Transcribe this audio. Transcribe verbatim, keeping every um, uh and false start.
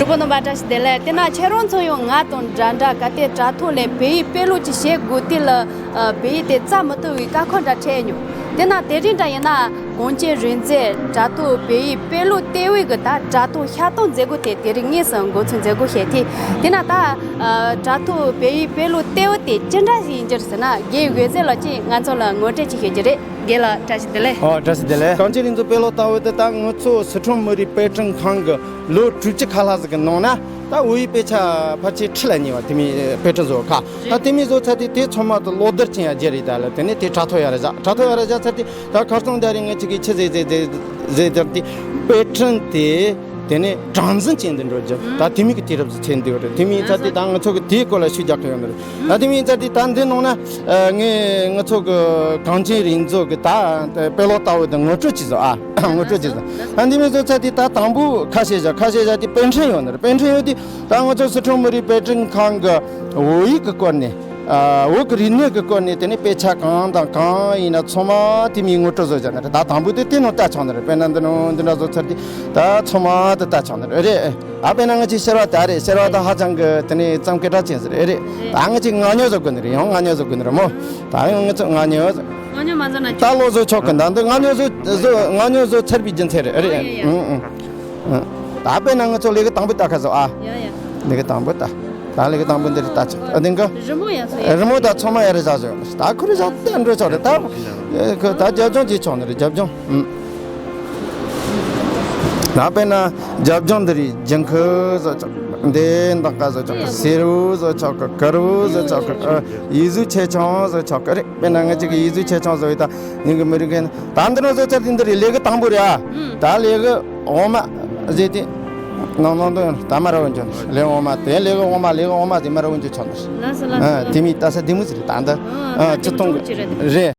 གྲོགས་པོ་རྣམ་པ་བཀྲ་ཤིས་བདེ་ལེགས། དེ་ན་ཁྱེད་རང་ཚོ་ཡང་ང་དང་འདྲ་འདྲ་ག་དེ་དྲ་ཐོག་ལས་བོད་ཡིག་དཔེ་ཀློག་ཅིག་བྱེད་དགོས་དུས་ལ། ཨ། བོད་ཡིག་དེ་རྩ་མི་ཐུབ་པའི་དཀའ་ཁག་འདྲ་འཕྲད་མྱོང་། དེ་ན་དེ་རིང་འདྲ་ཡིན་ན་གངས་ཅན་རིག་མཛོད་དྲ་ཐོག་བོད་ཡིག་དཔེ་ཀློག་ལྟེ་བའི་གི་ད་དྲ་ཐོག་ཤར་གཏོང་མཛད་སྒོ་དེ་དེ་རིང་དངོས་སུ་འགོ་ཚུགས་མཛད་སྒོ་བྱས་ཏེ། དེ་ན་ད་ཨ། དྲ་ཐོག་བོད་ཡིག་དཔེ་ཀློག་ལྟེ་བ་དེ་ཅི་འདྲ་ཞིག་ཡིན་རྒྱུ་རེད་ཟེར་ན། རྒན་འོད་ཟེར་ལགས་ཀྱིས་ང་ཚོ་ལ་ངོ་སྤྲོད་ཅིག་ཞུ་རྒྱུ་རེད། རྒན་ལགས་བཀྲ་ཤིས་བདེ་ལེགས། ཨོ། བཀྲ་ཤིས་བདེ་ལེགས། གངས་ཅན་རིག་མཛོད་དཔེ་ཀློག་ལྟེ་བ་དེ་ད་ང་ཚོ་སི་ཁྲོན་མི་རིགས་དཔེ་སྐྲུན་ཁང་གི་ལོ་དྲུག་ཅུ་ཁ་ལྷག་ཟིག་གི་ནང་ན་ད་བོད་ཡིག་དཔེ་ཆ་ཕལ་ཆེར་ཁྲི་ལ་ཉེ་བ་དེ་མོ་དཔེ་སྐྲུན་བཟོ་ཁ། ད་དེ་མོ་བཟོ་ཚར་དུས་དེ་ཚང་མ་དེ་ལོག་བསྡུར་ཅིག་ཡང་བརྒྱབ་རེད། ད་ལ་དེ་ནས་དེ་དྲ་ཐོག་ཡར་བཞག་དྲ་ཐོག་ཡར་བཞག་ཚར་དུས་ད་ཁ་སང་དེ་རིང་ངས་ཅིག་གིས་ཆི་ཟེར་ཟེར་ཟེར་ཟེར་ཟེར་དུས། དཔེ་སྐྲུན་དེ་དེ་ནས་གྲངས་འཛིན་ཅན་དུ་འགྲོ་རྒྱུ། ད་དེ་མོ་གི་དུས་རབས་སུ་ཕྱིན་བསྡད་ཡོད་རེད། དེ་མོ་ཡིན་ཚར་དུས་ད་ང་ཚོ་གིས་དེའི་སྐོར་ལ་ཤུགས་རྒྱག་གི་ཡོད་ནི་རེད། ད་དེ་མོ་ཡིན་ཚར་དུས་ད་འདི་ནང་ན་ངས་ང་ཚོ་གི་གངས་ཅན་རིག་མཛོད་གི་ད་དཔེ་ཀློག་ལྟེ་བ་དེ་ངོ་སྤྲོད་ཅིག་བཟོ། ཨ། ངོ་སྤྲོད་ཅིག་བཟོ། ད་འདི་མོ་བཟོ་ཚར་དུས་ད་དང་པོ་ཁ་ཤས་བཞག་ཁ་ཤས་བཞག་དེ་དཔེ་ཕྲན་ཡོད་ནི་རེད། དཔེ་ཕྲན་ཡོད་དུས་ད་ང་ཚོ་སི་ཁྲོན་མི་རིགས་དཔེ་སྐྲུན་ཁང་གི་བོད་ཡིག་གི་སྐོར་ནས། ཨ། བོད་ཀྱི་རིག་གནས་ཀྱི་སྐོར་ནས་དེ་ནས་དཔེ་ཆ་གང་དང་གང་ཡིན་ན་ཚང་མ་དེ་མོ་ངོ་སྤྲོད་བཟོ་བཞག་ནི་རེད། ད་དང་པོ་དེ་དེ་ནང་བལྟས་ཆོག་ནི་རེད། དཔེར་ན་འདི་ནང་འདི་འདྲ་བཟོ་ཚར་དུས་ད་ཚང་མ་དེ་བལྟས་ཆོག་ནི་རེད། རེད། ཨ། དཔེར་ན་ང་ཚོའི་ཕྱར་བ་དེ་རེད། ཕྱར་བ་དེ་ཧ་ཅང་གི་དེ་ནས་རྩོམ་སྐད་གྲགས་ཅན་ཟིག་རེད། རེད། ད་ང་ཚོས་མངག་ཉོ་བཟོ་དགོས་ནི་རེད། ཡང་མངག་ཉོ་བཟོ་དགོས་ནི་རེད་མོ། ད་ཡང་ང་ཚོས་མངག་ཉོ་བཟོ། མངག་ཉོ་མ་བཟོ་ན་ད་ལོ་བཟོ་ཆོག་གི། ད་འདི་མངག་ཉོ་བཟོ་བཟོ་མངག་ཉོ་བཟོ་ཚར་བའི་རྒྱུ་མཚན་རེད། རེད། ཨ། ཡ་ཡ། ཨང་། ཨང་། ཨང་། ད་དཔེར་ན་ང་ཚོ་ལས་ཀ་དང་པོ་ལྟ་ཁ་བཟོ། ཨ། ཡ་ཡ། ལས་ཀ་དང་པོ་ལྟ། ད་ལས་ཀ་དང་པོ་འདི་རེད། ལྟ་ཆོག་ཨ། འདི་ག་རི་མོ་ཡང་བཟོ་ཡ། རི་མོ་ད་ཚང་མ་ཡར་བཞག་བཟོ་ཡོང་། ད་ཁོ་རེ་བཞག་སྟེ་འགྲོ་ཆོག་རེད། ད་ཁོ་ད་རྒྱབ་ལྗོངས་བྱས་ཆོག་ནི་རེད། རྒྱབ་ལྗོངས། ཨང་། ད་དཔེར་ན་རྒྱབ་ལྗོངས་འདི་རེད། ལྗང་ཁུ་བཟོ་ཆོག་འདི་འདག་ག་བཟོ་ཆོག་སེར་པོ་བཟོ་ཆོག་དཀར་པོ་བཟོ་ཆོག་ཨ། ཡིག་གཟུགས་ཆེ་ཆུང་བཟོ་ཆོག་གི་རེད། དཔེར་ན་ང་ཅིག་གིས་ཡིག་གཟུགས་ཆེ་ཆུང་བཟོ་བའི་ད་ཉིན་གྱི་མི་རིགས་མཁན་ད་འདི་ནང་བཟོ་ཚར་དུས་འདི་རེད། ལས་ཀ་དང་པོ་རེད། ཨ། ཨུམ། ད་ལས་ཀ་འོག་མ་བཟོས་ཏེ་ནང་ནང་དུ་ད་མར་འོང་རྒྱུ་ནི་ལས་འོག་མ་དེ་ལས་ཀ་འོག་མ་ལས་ཀ་འོག་མ་དེ་མར་འོང་རྒྱུ་ཆོག་ནི། ལགས་སོ་ལགས་སོ། ཨ། དེ་མོ་ལྟ་ས་དེ་མོ་ཟིག་རེད། ད་འདི། ཨ། ཨ། ད་ཅི་གཏོང་གི་རེད།